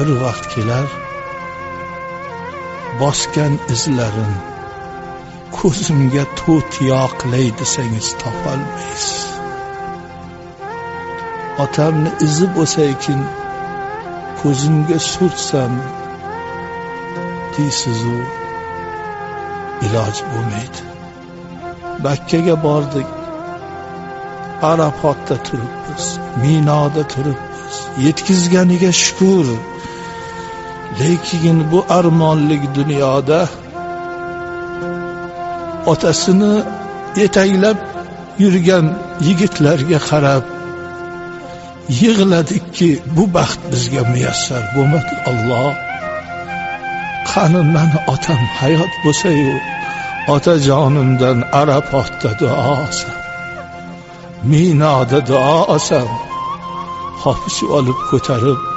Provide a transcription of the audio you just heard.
Bir vaqt kelar, bosgan izlarin ko'zimga to'tiyo qilay desangiz topolmaysiz. Otamni izi bo'lsa-kin ko'zimga surtsam deysiz-u, iloj bo'lmaydi. Makkaga bordik, Arafotda turibmiz, Minoda turibmiz, yetkizganiga shukur. Lekin bu armonlik dunyoda otasini yetaklab yurgan yigitlarga qarab yig'ladikki, bu baxt bizga muyassar bo'lmadi. Alloh, qani mani otam hayot bo'lsa-yu, otajonimdan Arafotda duo olsam, Minoda duo olsam, hopish olib ko'tarib